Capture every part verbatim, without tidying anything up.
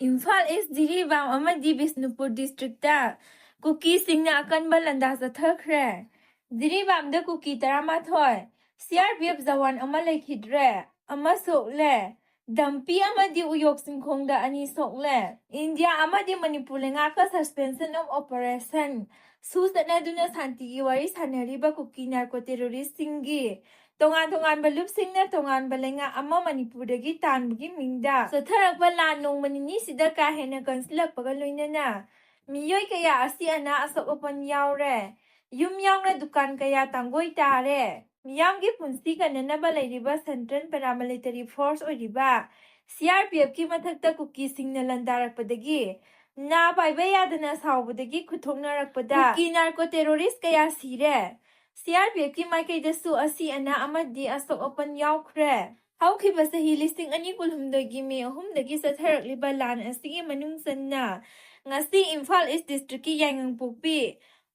ꯏꯝꯐꯥꯜ ꯏꯁ, ꯖꯤꯔꯤꯕꯥꯝ ꯑꯃꯗꯤ ꯕꯤꯁꯅꯨꯄꯨꯔ ꯗꯤꯁꯇ꯭ꯔꯤꯛꯇ ꯀꯨꯀꯤꯁꯤꯡꯅ ꯑꯀꯟꯕ ꯂꯥꯟꯗꯥ ꯆꯠꯊꯈ꯭ꯔꯦ꯫ ꯖꯤꯔꯤꯕꯥꯝꯗ ꯀꯨꯀꯤ ꯇꯔꯥꯃꯥꯊꯣꯏ, C R P F Jawan ꯑꯃ ꯂꯩꯈꯤꯗ꯭ꯔꯦ, ꯑꯃ ꯁꯣꯛꯂꯦ꯫ ꯗꯝꯄꯤ ꯑꯃꯗꯤ ꯎꯌꯣꯛ ꯆꯤꯡꯈꯣꯡꯗ ꯑꯅꯤ ꯁꯣꯛꯂꯦ꯫ ꯏꯟꯗꯤꯌꯥ ꯑꯃꯗꯤ ꯃꯅꯤꯄꯨꯔ ꯂꯩꯉꯥꯛꯀ Suspension of Operation, ꯁꯨ ꯆꯠꯅꯗꯨꯅ ꯁꯥꯟꯇꯤꯒꯤ ꯋꯥꯔꯤ ꯁꯥꯟꯅꯔꯤꯕ ꯀꯨꯀꯤ ꯅꯥꯔꯀꯣ ꯇꯦꯔꯣꯔꯤꯁꯁꯤꯡꯒꯤ ꯇꯣꯉꯥꯟ ꯇꯣꯉꯥꯟꯕ ꯂꯨꯞꯁꯤꯡꯅ ꯇꯣꯉꯥꯟꯕ ꯂꯩꯉꯥꯛ ꯑꯃ ꯃꯅꯤꯄꯨꯔꯗꯒꯤ ꯇꯥꯟꯕꯒꯤ ꯃꯤꯡꯗ ꯆꯠꯊꯔꯛꯄ ꯂꯥꯟ ꯅꯣꯡꯃ ꯅꯤꯅꯤꯁꯤꯗ ꯀꯥ ꯍꯦꯟꯅ ꯀꯟꯁꯤꯜꯂꯛꯄꯒ ꯂꯣꯏꯅꯅ ꯃꯤꯑꯣꯏ ꯀꯌꯥ ꯑꯁꯤ ꯑꯅꯥ ꯑꯁꯣꯛ ꯑꯄꯟ ꯌꯥꯎꯔꯦ꯫ ꯌꯨꯝ ꯌꯥꯎꯅ ꯗꯨꯀꯥꯟ ꯀꯌꯥ ꯇꯥꯡꯒꯣꯏ ꯇꯥꯔꯦ꯫ ꯃꯤꯌꯥꯝꯒꯤ ꯄꯨꯟꯁꯤ ꯀꯟꯅꯅꯕ ꯂꯩꯔꯤꯕ Central Paramilitary Force ꯑꯣꯏꯔꯤꯕ ꯁꯤ ꯑꯥꯔ ꯄꯤ ꯑꯦꯐꯀꯤ ꯃꯊꯛꯇ ꯀꯨꯀꯤꯁꯤꯡꯅ ꯂꯥꯟꯗꯥꯔꯛꯄꯗꯒꯤ ꯅꯥ ꯄꯥꯏꯕ ꯌꯥꯗꯅ ꯁꯥꯎꯕꯗꯒꯤ ꯈꯨꯠꯊꯣꯛꯅꯔꯛꯄꯗ ꯀꯨꯀꯤ ꯅꯥꯔꯀꯣ ꯇꯦꯔꯣꯔꯤꯁ ꯀꯌꯥ ꯁꯤꯔꯦ꯫ ꯁꯤ ꯑꯥꯔ ꯄꯤ ꯑꯦꯐꯀꯤ ꯃꯥꯏꯀꯩꯗꯁꯨ ꯑꯁꯤ ꯑꯅꯥ ꯑꯃꯗꯤ ꯑꯁꯣꯛ ꯑꯄꯟ ꯌꯥꯎꯈ꯭ꯔꯦ꯫ ꯍꯧꯈꯤꯕ ꯆꯍꯤ ꯂꯤꯁꯤꯡ ꯑꯅꯤ ꯀꯨꯟꯍꯨꯝꯗꯣꯏꯒꯤ ꯃꯦ ꯑꯍꯨꯝꯗꯒꯤ ꯆꯠꯊꯔꯛꯂꯤꯕ ꯂꯥꯟ ꯑꯁꯤꯒꯤ ꯃꯅꯨꯡ ꯆꯟꯅ ꯉꯁꯤ ꯏꯝꯐꯥꯜ ꯏꯁ ꯗꯤꯁꯇ꯭ꯔꯤꯛꯀꯤ ꯌꯥꯏꯉꯪꯄꯣꯛꯄꯤ,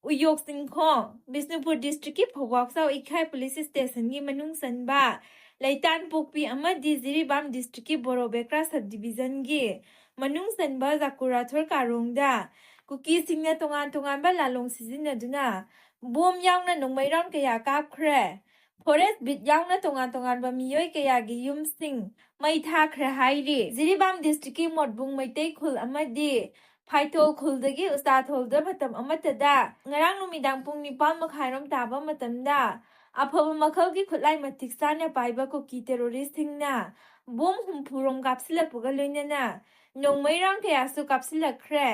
ꯎꯌꯣꯛ ꯆꯤꯡꯈꯣꯡ, ꯕꯤꯁꯅꯨꯄꯨꯔ ꯗꯤꯁꯇ꯭ꯔꯤꯛꯀꯤ ꯐꯧꯕꯥꯛꯆꯥꯎ ꯏꯈꯥꯏ ꯄꯨꯂꯤꯁ ꯁ꯭ꯇꯦꯁꯟꯒꯤ ꯃꯅꯨꯡ ꯆꯟꯕ ꯂꯩꯇꯥꯟꯄꯣꯛꯄꯤ ꯑꯃꯗꯤ ꯖꯤꯔꯤꯕꯥꯝ ꯗꯤꯁꯇ꯭ꯔꯤꯛꯀꯤ ꯕꯣꯔꯣꯕꯦꯀ꯭ꯔꯥ ꯁꯕ ꯗꯤꯕꯤꯖꯟꯒꯤ ꯃꯅꯨꯡ ꯆꯟꯕ ꯖꯥꯀꯨꯔꯥꯊꯣꯔ ꯀꯥꯔꯣꯡꯗ ꯀꯨꯀꯤꯁꯤꯡꯅ ꯇꯣꯉꯥꯟ ꯇꯣꯉꯥꯟꯕ ꯂꯥꯂꯣꯡ ꯁꯤꯖꯤꯟꯅꯗꯨꯅ ꯕꯣꯝ ꯌꯥꯎꯅ ꯅꯣꯡꯃꯩ ꯔꯥꯎꯟ ꯀꯌꯥ ꯀꯥꯞꯈ꯭ꯔꯦ꯫ ꯐꯣꯔꯦꯁ ꯕꯤꯠ ꯌꯥꯎꯅ ꯇꯣꯉꯥꯟ ꯇꯣꯉꯥꯟꯕ ꯃꯤꯑꯣꯏ ꯀꯌꯥꯒꯤ ꯌꯨꯝꯁꯤꯡ ꯃꯩ ꯊꯥꯈ꯭ꯔꯦ ꯍꯥꯏꯔꯤ꯫ ꯖꯤꯔꯤꯕꯥꯝ ꯗꯤꯁꯇ꯭ꯔꯤꯛꯀꯤ ꯃꯣꯠꯕꯨꯡ ꯃꯩꯇꯩ ꯈꯨꯜ ꯑꯃꯗꯤ ꯐꯥꯏꯊꯣꯜ ꯈꯨꯜꯗꯒꯤ ꯎꯆꯥꯊꯣꯜꯗ ꯃꯇꯝ ꯑꯃꯠꯇꯗ ꯉꯔꯥꯡ ꯅꯨꯃꯤꯗꯥꯡ ꯄꯨꯡ ꯅꯤꯄꯥꯟ ꯃꯈꯥꯏꯔꯣꯝ ꯇꯥꯕ ꯃꯇꯝꯗ ꯑꯐꯕ ꯃꯈꯜꯒꯤ ꯈꯨꯠꯂꯥꯏ ꯃꯇꯤꯛ ꯆꯥꯅ ꯄꯥꯏꯕ ꯀꯨꯀꯤ ꯇꯦꯔꯣꯔꯤꯁꯁꯤꯡꯅ ꯕꯣꯝ ꯍꯨꯝꯐꯨꯔꯣꯝ ꯀꯥꯞꯁꯤꯜꯂꯛꯄꯒ ꯂꯣꯏꯅꯅ ꯅꯣꯡꯃꯩ ꯔꯥꯎꯟ ꯀꯌꯥꯁꯨ ꯀꯥꯞꯁꯤꯜꯂꯛꯈ꯭ꯔꯦ꯫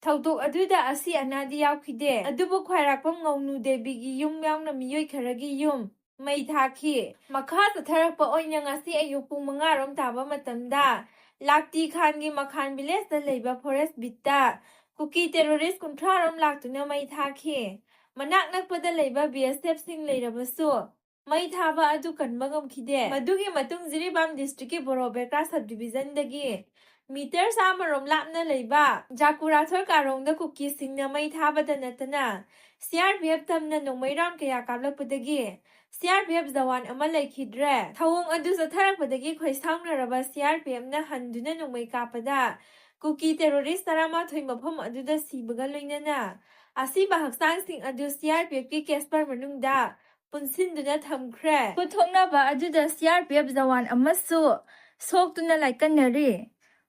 ꯊꯧꯗꯣꯛ ꯑꯗꯨꯗ ꯑꯁꯤ ꯑꯅꯥꯗꯤ ꯌꯥꯎꯈꯤꯗꯦ, ꯑꯗꯨꯕꯨ ꯈ꯭ꯋꯥꯏꯔꯥꯛꯄꯝ ꯉꯧꯅꯨ ꯗꯦꯕꯤꯒꯤ ꯌꯨꯝ ꯌꯥꯎꯅ ꯃꯤꯑꯣꯏ ꯈꯔꯒꯤ ꯌꯨꯝ ꯃꯩ ꯊꯥꯈꯤ꯫ ꯃꯈꯥ ꯆꯠꯊꯔꯛꯄ ꯑꯣꯏꯅ ꯉꯁꯤ ꯑꯌꯨꯛ ꯄꯨꯡ ꯃꯉꯥꯔꯣꯝ ꯇꯥꯕ ꯃꯇꯝꯗ ꯂꯥꯛꯇꯤ ꯈꯥꯟꯒꯤ ꯃꯈꯥꯟ ꯚꯤꯂꯦꯖꯇ ꯂꯩꯕ ꯐꯣꯔꯦꯁ ꯕꯤꯠꯇ ꯀꯨꯀꯤ ꯇꯦꯔꯣꯔꯤꯁ ꯀꯨꯟꯊ꯭ꯔꯥꯔꯣꯝ ꯂꯥꯛꯇꯨꯅ ꯃꯩ ꯊꯥꯈꯤ꯫ ꯃꯅꯥꯛ ꯅꯛꯄꯗ ꯂꯩꯕ ꯕꯤ ꯑꯦꯁ ꯑꯦꯐꯁꯤꯡ ꯂꯩꯔꯕꯁꯨ ꯃꯩ ꯊꯥꯕ ꯑꯗꯨ ꯀꯟꯕ ꯉꯝꯈꯤꯗꯦ꯫ ꯃꯗꯨꯒꯤ ꯃꯇꯨꯡ ꯖꯤꯔꯤꯕꯥꯝ ꯗꯤꯁꯇ꯭ꯔꯤꯛꯀꯤ ꯕꯣꯔꯣꯕꯦꯀ꯭ꯔꯥ ꯁꯕ ꯗꯤꯕꯤꯖꯟꯗꯒꯤ ꯃꯤꯇꯔ ꯆꯥꯝꯃꯔꯣꯝ ꯂꯥꯞꯅ ꯂꯩꯕ ꯖꯥꯀꯨꯔꯥꯊꯣꯔ ꯀꯥꯔꯣꯡꯗ ꯀꯨꯀꯤꯁꯤꯡꯅ ꯃꯩ ꯊꯥꯕꯗ ꯅꯠꯇꯅ ꯁꯤ ꯑꯥꯔ ꯄꯤ ꯑꯦꯐ ꯇꯝꯅ ꯅꯣꯡꯃꯩ ꯔꯥꯎꯟ ꯀꯌꯥ ꯀꯥꯞꯂꯛꯄꯗꯒꯤ C R P F Jawan ꯑꯃ ꯂꯩꯈꯤꯗ꯭ꯔꯦ꯫ ꯊꯧꯑꯣꯡ ꯑꯗꯨ ꯆꯠꯊꯔꯛꯄꯗꯒꯤ ꯈꯣꯏꯁꯥꯎꯅꯔꯕ ꯁꯤ ꯑꯥꯔ ꯄꯤ ꯑꯦꯐꯅ ꯍꯟꯗꯨꯅ ꯅꯣꯡꯃꯩ ꯀꯥꯞꯄꯗ ꯀꯨꯀꯤ terrorist ꯇꯔꯥꯃꯥꯊꯣꯏ ꯃꯐꯝ ꯑꯗꯨꯗ ꯁꯤꯕꯒ ꯂꯣꯏꯅꯅ ꯑꯁꯤꯕ ꯍꯛꯆꯥꯡꯁꯤꯡ ꯑꯗꯨ C R P F ꯀꯤ CASPER ꯃꯅꯨꯡꯗ ꯄꯨꯟꯁꯤꯟꯗꯨꯅ ꯊꯝꯈ꯭ꯔꯦ꯫ ꯈꯨꯠꯊꯣꯛꯅꯕ ꯑꯗꯨꯗ C R P F Jawan ꯑꯃꯁꯨ ꯁꯣꯛꯇꯨꯅ ꯂꯥꯏꯀꯠꯅꯔꯤ꯫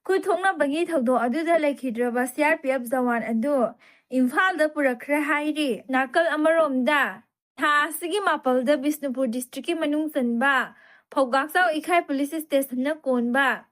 ꯈꯨꯠꯊꯣꯛꯅꯕꯒꯤ ꯊꯧꯗꯣꯛ ꯑꯗꯨꯗ ꯂꯩꯈꯤꯗ꯭ꯔꯕ C R P F Jawan ꯑꯗꯨ ꯏꯝꯐꯥꯜꯗ ꯄꯨꯔꯛꯈ꯭ꯔꯦ ꯍꯥꯏꯔꯤ꯫ ꯅꯥꯀꯜ ꯑꯃꯔꯣꯝꯗ, ꯊꯥ ꯑꯁꯤꯒꯤ ꯃꯥꯄꯜꯗ ꯕꯤꯁꯅꯨꯄꯨꯔ district ꯀꯤ ꯃꯅꯨꯡ ꯆꯟꯕ ꯐꯧꯒꯥꯛꯆꯥꯎ ꯏꯈꯥꯏ police station ꯅ ꯀꯣꯟꯕ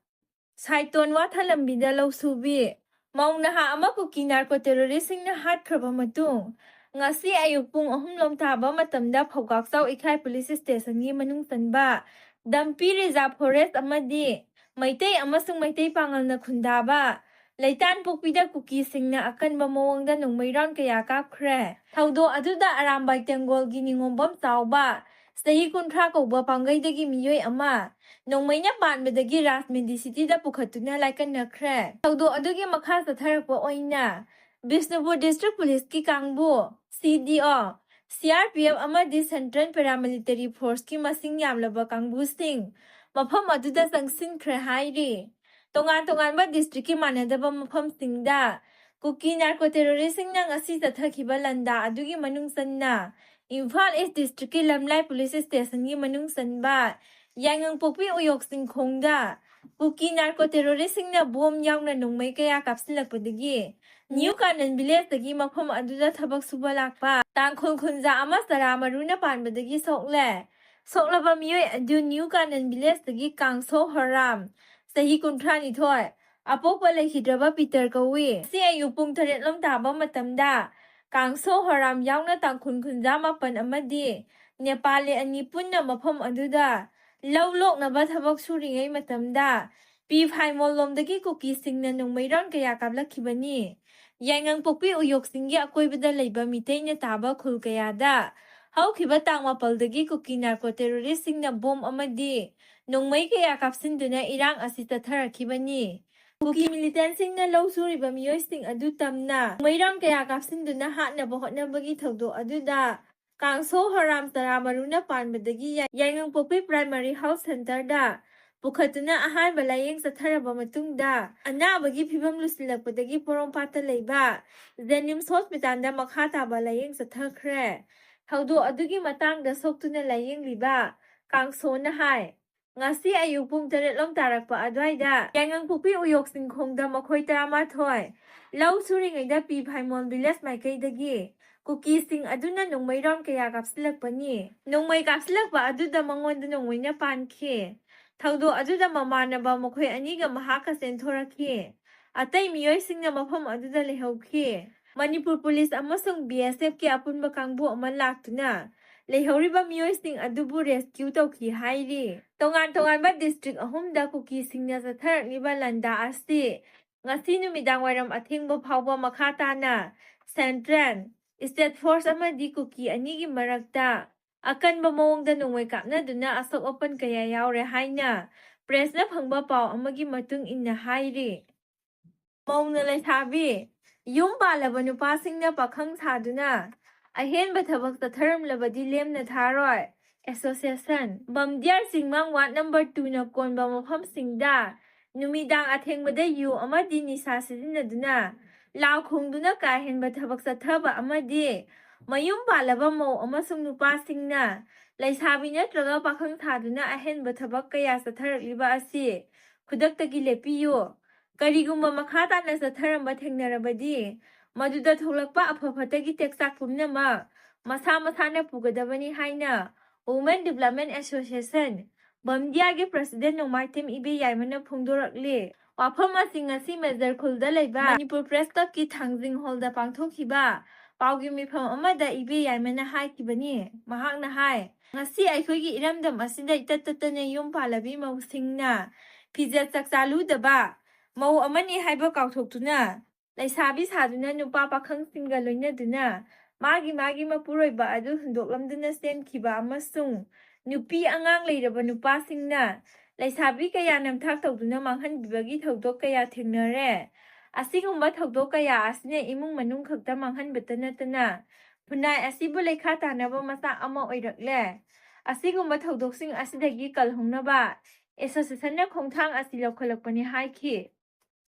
ꯁꯥꯏꯇꯣꯟ ꯋꯥꯊ ꯂꯝꯕꯤꯗ ꯂꯧꯁꯨꯕꯤ ꯃꯧ ꯅꯍꯥ ꯑꯃ ꯀꯨꯀꯤ narco terrorist ꯁꯤꯡꯅ ꯍꯥꯠꯈ꯭ꯔꯕ ꯃꯇꯨꯡ, ꯉꯁꯤ ꯑꯌꯨꯛ ꯄꯨꯡ ꯑꯍꯨꯝ ꯂꯣꯝ ꯇꯥꯕ ꯃꯇꯝꯗ ꯐꯧꯒꯥꯛꯆꯥꯎ ꯏꯈꯥꯏ police station ꯒꯤ ꯃꯅꯨꯡ ꯆꯟꯕ ꯗꯝꯄꯤ reserve forest ꯑꯃꯗꯤ ꯃꯩꯇꯩ ꯑꯃꯁꯨꯡ ꯃꯩꯇꯩ ꯄꯥꯉꯜꯅ ꯈꯨꯟꯗꯥꯕ ꯂꯩꯇꯥꯟꯄꯣꯛꯄꯤꯗ ꯀꯨꯀꯤꯁꯤꯡꯅ ꯑꯀꯟꯕ ꯃꯑꯣꯡꯗ ꯅꯣꯡꯃꯩ round ꯀꯌꯥ ꯀꯥꯞꯈ꯭ꯔꯦ꯫ ꯊꯧꯗꯣꯛ ꯑꯗꯨꯗ ꯑꯔꯥꯝꯕꯥꯏ ꯇꯦꯡꯒꯣꯜꯒꯤ ꯅꯤꯉꯣꯝꯕꯝ ꯆꯥꯎꯕ, ꯆꯍꯤ ꯀꯨꯟꯊ꯭ꯔꯥ ꯀꯧꯕ ꯄꯥꯡꯒꯩꯗꯒꯤ ꯃꯤꯑꯣꯏ ꯑꯃ ꯅꯣꯡꯃꯩꯅ ꯄꯥꯟꯕꯗꯒꯤ ꯔꯥꯖꯃꯦꯗꯤ city ꯗ ꯄꯨꯈꯠꯇꯨꯅ ꯂꯥꯏꯀꯠꯅꯈ꯭ꯔꯦ꯫ ꯊꯧꯗꯣꯛ ꯑꯗꯨꯒꯤ ꯃꯈꯥ ꯆꯠꯊꯔꯛꯄ ꯑꯣꯏꯅ ꯕꯤꯁꯅꯨꯄꯨꯔ district police ꯀꯤ ꯀꯥꯡꯕꯨ, C D O, C R P F ꯑꯃꯗꯤ central paramilitary force ꯀꯤ ꯃꯁꯤꯡ ꯌꯥꯝꯂꯕ ꯀꯥꯡꯕꯨꯁꯤꯡ ꯃꯐꯝ ꯑꯗꯨꯗ ꯆꯪꯁꯤꯟꯈ꯭ꯔꯦ ꯍꯥꯏꯔꯤ꯫ ꯇꯣꯉꯥꯟ ꯇꯣꯉꯥꯟꯕ district ꯀꯤ ꯃꯥꯟꯅꯗꯕ ꯃꯐꯝꯁꯤꯡꯗ ꯀꯨꯀꯤ narco terrorist ꯁꯤꯡꯅ ꯉꯁꯤ ꯆꯠꯊꯈꯤꯕ ꯂꯥꯟꯗꯥ ꯑꯗꯨꯒꯤ ꯃꯅꯨꯡ ꯆꯟꯅ ꯏꯝꯐꯥꯜ East district ꯀꯤ ꯂꯝꯂꯥꯏ police station ꯒꯤ ꯃꯅꯨꯡ ꯆꯟꯕ ꯌꯥꯏꯉꯪꯄꯣꯛꯄꯤ ꯎꯌꯣꯛ ꯆꯤꯡꯈꯣꯡꯗ ꯀꯨꯀꯤ narco terrorist ꯁꯤꯡꯅ bomb ꯌꯥꯎꯅ ꯅꯣꯡꯃꯩ ꯀꯌꯥ ꯀꯥꯞꯁꯤꯜꯂꯛꯄꯗꯒꯤ New Kanan village ꯇꯒꯤ ꯃꯐꯝ ꯑꯗꯨꯗ ꯊꯕꯛ ꯁꯨꯕ ꯂꯥꯛꯄ ꯇꯥꯡꯈꯨꯜ ꯈꯨꯟꯖꯥ ꯑꯃ ꯆꯔꯥ ꯃꯔꯨꯅ ꯄꯥꯟꯕꯗꯒꯤ ꯁꯣꯛꯂꯦ꯫ ꯁꯣꯛꯂꯕ ꯃꯤꯑꯣꯏ ꯑꯗꯨ New Kanan village ꯇꯒꯤ ꯀꯥꯡꯁꯣ ꯍꯣꯔꯥꯝ, ꯆꯍꯤ ꯀꯨꯟꯊ꯭ꯔꯥ ꯅꯤꯊꯣꯏ, ꯑꯄꯣꯛꯄ ꯂꯩꯈꯤꯗ꯭ꯔꯕ ꯄꯤꯇꯔ ꯀꯧꯏ꯫ ꯉꯁꯤ ꯑꯌꯨꯛ ꯄꯨꯡ ꯇꯔꯦꯠ ꯂꯣꯝ ꯇꯥꯕ ꯃꯇꯝꯗ ꯀꯥꯡꯁꯣ ꯍꯣꯔꯥꯝ ꯌꯥꯎꯅ ꯇꯥꯡꯈꯨꯜ ꯈꯨꯟꯖꯥ ꯃꯥꯄꯟ ꯑꯃꯗꯤ ꯅꯦꯄꯥꯂꯤ ꯑꯅꯤ ꯄꯨꯟꯅ ꯃꯐꯝ ꯑꯗꯨꯗ ꯂꯧ ꯂꯣꯛꯅꯕ ꯊꯕꯛ ꯁꯨꯔꯤꯉꯩ ꯃꯇꯝꯗ ꯄꯤ ꯐꯥꯏꯃꯣꯜ ꯂꯣꯝꯗꯒꯤ ꯀꯨꯀꯤꯁꯤꯡꯅ ꯅꯣꯡꯃꯩ round ꯀꯌꯥ ꯀꯥꯞꯂꯛꯈꯤꯕꯅꯤ꯫ ꯌꯥꯏꯉꯪꯄꯣꯛꯄꯤ ꯎꯌꯣꯛꯁꯤꯡꯒꯤ ꯑꯀꯣꯏꯕꯗ ꯂꯩꯕ ꯃꯤꯇꯩꯅ ꯇꯥꯕ ꯈꯨꯜ ꯀꯌꯥꯗ ꯍꯧꯈꯤꯕ ꯇꯥꯡ ꯃꯥꯄꯜꯗꯒꯤ ꯀꯨꯀꯤ narco terrorist ꯁꯤꯡꯅ bomb ꯑꯃꯗꯤ ꯅꯣꯡꯃꯩ ꯀꯌꯥ ꯀꯥꯞꯁꯤꯟꯗꯨꯅ ꯏꯔꯥꯡ ꯑꯁꯤ ꯆꯠꯊꯔꯛꯈꯤꯕꯅꯤ꯫ ꯀꯨꯀꯤ militant ꯁꯤꯡꯅ ꯂꯧ ꯁꯨꯔꯤꯕ ꯃꯤꯑꯣꯏꯁꯤꯡ ꯑꯗꯨ ꯇꯝꯅ ꯅꯣꯡꯃꯩ round ꯀꯌꯥ ꯀꯥꯞꯁꯤꯟꯗꯨꯅ ꯍꯥꯠꯅꯕ ꯍꯣꯠꯅꯕꯒꯤ ꯊꯧꯗꯣꯛ ꯑꯗꯨꯗ ꯀꯥꯡꯁꯣ ꯍꯣꯔꯥꯝ ꯆꯔꯥ ꯃꯔꯨꯅ ꯄꯥꯟꯕꯗꯒꯤ ꯌꯥꯏ-, ꯌꯥꯏꯉꯪꯄꯣꯛꯄꯤ primary health centre ꯗ ꯄꯨꯈꯠꯇꯨꯅ ꯑꯍꯥꯟꯕ ꯂꯥꯌꯦꯡ ꯆꯠꯊꯔꯕ ꯃꯇꯨꯡꯗ, ꯑꯅꯥꯕꯒꯤ ꯐꯤꯕꯝ ꯂꯨꯁꯤꯜꯂꯛꯄꯗꯒꯤ ꯄꯣꯔꯣꯝꯄꯥꯠꯇ ꯂꯩꯕ JNIMS hospitalꯗ ꯃꯈꯥ ꯇꯥꯕ ꯂꯥꯌꯦꯡ ꯆꯠꯊꯈ꯭ꯔꯦ꯫ ꯊꯧꯗꯣꯛ ꯑꯗꯨꯒꯤ ꯃꯇꯥꯡꯗ ꯁꯣꯛꯇꯨꯅ ꯂꯥꯌꯦꯡꯂꯤꯕ ꯀꯥꯡꯁꯣꯅ ꯍꯥꯏ, ꯉꯁꯤ ꯑꯌꯨꯛ ꯄꯨꯡ ꯇꯔꯦꯠ ꯂꯣꯝ ꯇꯥꯔꯛꯄ ꯑꯗꯨꯋꯥꯏꯗ ꯌꯥꯏꯉꯪꯄꯣꯛꯄꯤ ꯎꯌꯣꯛ ꯆꯤꯡꯈꯣꯡꯗ ꯃꯈꯣꯏ ꯇꯔꯥꯃꯥꯊꯣꯏ ꯂꯧ ꯁꯨꯔꯤꯉꯩꯗ ꯄꯤ ꯐꯥꯏꯃꯣꯜ village ꯃꯥꯏꯀꯩꯗꯒꯤ ꯀꯨꯀꯤꯁꯤꯡ ꯑꯗꯨꯅ ꯅꯣꯡꯃꯩ round ꯀꯌꯥ ꯀꯥꯞꯁꯤꯜꯂꯛꯄꯅꯤ꯫ ꯅꯣꯡꯃꯩ ꯀꯥꯞꯁꯤꯜꯂꯛꯄ ꯑꯗꯨꯗ ꯃꯉꯣꯟꯗ ꯅꯣꯡꯃꯩꯅ ꯄꯥꯟꯈꯤ꯫ ꯊꯧꯗꯣꯛ ꯑꯗꯨꯗ ꯃꯃꯥꯟꯅꯕ ꯃꯈꯣꯏ ꯑꯅꯤꯒ ꯃꯍꯥꯛꯀ ꯆꯦꯟꯊꯣꯔꯛꯈꯤ꯫ ꯑꯇꯩ ꯃꯤꯑꯣꯏꯁꯤꯡꯅ ꯃꯐꯝ ꯑꯗꯨꯗ ꯂꯩꯍꯧꯈꯤ꯫ ꯃꯅꯤꯄꯨꯔ ꯄꯨꯂꯤꯁ ꯑꯃꯁꯨꯡ BSFꯀꯤ ꯑꯄꯨꯟꯕ ꯀꯥꯡꯕꯨ ꯑꯃ ꯂꯥꯛꯇꯨꯅ ꯂꯩꯍꯧꯔꯤꯕ ꯃꯤꯑꯣꯏꯁꯤꯡ ꯑꯗꯨꯕꯨ rescue ꯇꯧꯈꯤ ꯍꯥꯏꯔꯤ꯫ ꯇꯣꯉꯥꯟ ꯇꯣꯉꯥꯟꯕ district ꯑꯍꯨꯝꯗ ꯀꯨꯀꯤꯁꯤꯡꯅ ꯆꯠꯊꯔꯛꯂꯤꯕ ꯂꯥꯟꯗꯥ ꯑꯁꯤ ꯉꯁꯤ ꯅꯨꯃꯤꯗꯥꯡ ꯋꯥꯏꯔꯝ ꯑꯊꯦꯡꯕ ꯐꯥꯎꯕ ꯃꯈꯥ ꯇꯥꯅ central, state force ꯑꯃꯗꯤ ꯀꯨꯀꯤ ꯑꯅꯤꯒꯤ ꯃꯔꯛꯇ ꯑꯀꯟꯕ ꯃꯑꯣꯡꯗ ꯅꯣꯡꯃꯩ ꯀꯥꯞꯅꯗꯨꯅ ꯑꯁꯣꯛ ꯑꯄꯟ ꯀꯌꯥ ꯌꯥꯎꯔꯦ ꯍꯥꯏꯅ pressꯅ ꯐꯪꯕ ꯄꯥꯎ ꯑꯃꯒꯤ ꯃꯇꯨꯡ ꯏꯟꯅ ꯍꯥꯏꯔꯤ꯫ ꯃꯧꯅ ꯂꯩꯁꯥꯕꯤ, ꯌꯨꯝ ꯄꯥꯜꯂꯕ ꯅꯨꯄꯥꯁꯤꯡꯅ ꯄꯥꯈꯪ ꯁꯥꯗꯨꯅ ꯑꯍꯦꯟꯕ ꯊꯕꯛ ꯆꯠꯊꯔꯝꯂꯕꯗꯤ ꯂꯦꯝꯅ ꯊꯥꯔꯣꯏ꯫ Association, ꯕꯝꯗꯤꯌꯥꯔ ꯆꯤꯡꯃꯥꯡ ward number twoꯅ ꯀꯣꯟꯕ ꯃꯐꯝꯁꯤꯡꯗ ꯅꯨꯃꯤꯗꯥꯡ ꯑꯊꯦꯡꯕꯗ ꯌꯨ ꯑꯃꯗꯤ ꯅꯤꯁꯥ ꯁꯤꯖꯤꯟꯅꯗꯨꯅ ꯂꯥꯎ ꯈꯣꯡꯗꯨꯅ ꯀꯥ ꯍꯦꯟꯕ ꯊꯕꯛ ꯆꯠꯊꯕ ꯑꯃꯗꯤ ꯃꯌꯨꯝ ꯄꯥꯜꯂꯕ ꯃꯧ ꯑꯃꯁꯨꯡ ꯅꯨꯄꯥꯁꯤꯡꯅ ꯂꯩꯁꯥꯕꯤ ꯅꯠꯇ꯭ꯔꯒ ꯄꯥꯈꯪ ꯁꯥꯗꯨꯅ ꯑꯍꯦꯟꯕ ꯊꯕꯛ ꯀꯌꯥ ꯆꯠꯊꯔꯛꯂꯤꯕ ꯑꯁꯤ ꯈꯨꯗꯛꯇꯒꯤ ꯂꯦꯞꯄꯤꯌꯨ꯫ ꯀꯔꯤꯒꯨꯝꯕ ꯃꯈꯥ ꯇꯥꯅ ꯆꯠꯊꯔꯝꯕ ꯊꯦꯡꯅꯔꯕꯗꯤ, ꯃꯗꯨꯗ ꯊꯣꯛꯂꯛꯄ ꯑꯐ ꯐꯠꯇꯒꯤ ꯇꯦꯛꯆꯥꯛ ꯄꯨꯝꯅꯃꯛ ꯃꯁꯥ ꯃꯁꯥꯅ ꯄꯨꯒꯗꯕꯅꯤ ꯍꯥꯏꯅ Women Development Association, ꯕꯝꯗꯤꯌꯥꯒꯤ president ꯅꯣꯡꯃꯥꯏꯊꯦꯝ ꯏꯕꯦ ꯌꯥꯏꯃꯅ ꯐꯣꯡꯗꯣꯔꯛꯂꯤ꯫ ꯋꯥꯐꯝ ꯑꯁꯤ ꯉꯁꯤ ꯃꯦꯖꯔ ꯈꯨꯜꯗ ꯂꯩꯕ ꯃꯅꯤꯄꯨꯔ Press Clubꯀꯤ ꯊꯥꯡꯖꯤꯡ hallꯗ ꯄꯥꯡꯊꯣꯛꯈꯤꯕ ꯄꯥꯎꯒꯤ ꯃꯤꯐꯝ ꯑꯃꯗ ꯏꯕꯦ ꯌꯥꯏꯃꯅ ꯍꯥꯏꯈꯤꯕꯅꯤ꯫ ꯃꯍꯥꯛꯅ ꯍꯥꯏ, ꯉꯁꯤ ꯑꯩꯈꯣꯏꯒꯤ ꯏꯔꯝꯗꯝ ꯑꯁꯤꯗ ꯏꯇꯠ ꯇꯠꯇꯅ ꯌꯨꯝ ꯄꯥꯜꯂꯕꯤ ꯃꯧꯁꯤꯡꯅ ꯐꯤꯖꯦꯠ ꯆꯥꯛꯆꯥ ꯂꯨꯗꯕ, ꯃꯧ ꯑꯃꯅꯤ ꯍꯥꯏꯕ ꯀꯥꯎꯊꯣꯛꯇꯨꯅ ꯂꯩꯁꯥꯕꯤ ꯁꯥꯗꯨꯅ ꯅꯨꯄꯥ ꯄꯥꯈꯪꯁꯤꯡꯒ ꯂꯣꯏꯅꯗꯨꯅ ꯃꯥꯒꯤ ꯃꯥꯒꯤ ꯃꯄꯨꯔꯣꯏꯕ ꯑꯗꯨ ꯍꯨꯟꯗꯣꯛꯂꯝꯗꯨꯅ ꯆꯦꯟꯈꯤꯕ ꯑꯃꯁꯨꯡ ꯅꯨꯄꯤ ꯑꯉꯥꯡ ꯂꯩꯔꯕ ꯅꯨꯄꯥꯁꯤꯡꯅ ꯂꯩꯁꯥꯕꯤ ꯀꯌꯥ ꯅꯝꯊꯥꯛ ꯇꯧꯗꯨꯅ ꯃꯥꯡꯍꯟꯕꯤꯕꯒꯤ ꯊꯧꯗꯣꯛ ꯀꯌꯥ ꯊꯦꯡꯅꯔꯦ꯫ ꯑꯁꯤꯒꯨꯝꯕ ꯊꯧꯗꯣꯛ ꯀꯌꯥ ꯑꯁꯤꯅ ꯏꯃꯨꯡ ꯃꯅꯨꯡ ꯈꯛꯇ ꯃꯥꯡꯍꯟꯕꯇ ꯅꯠꯇꯅ ꯈꯨꯟꯅꯥꯏ ꯑꯁꯤꯕꯨ ꯂꯩꯈꯥ ꯇꯥꯅꯕ ꯃꯆꯥꯛ ꯑꯃ ꯑꯣꯏꯔꯛꯂꯦ꯫ ꯑꯁꯤꯒꯨꯝꯕ ꯊꯧꯗꯣꯛꯁꯤꯡ ꯑꯁꯤꯗꯒꯤ ꯀꯜꯍꯧꯅꯕ ꯑꯦꯁꯣꯁꯤꯌꯦꯁꯟꯅ ꯈꯣꯡꯊꯥꯡ ꯑꯁꯤ ꯂꯧꯈꯠꯂꯛꯄꯅꯤ ꯍꯥꯏꯈꯤ꯫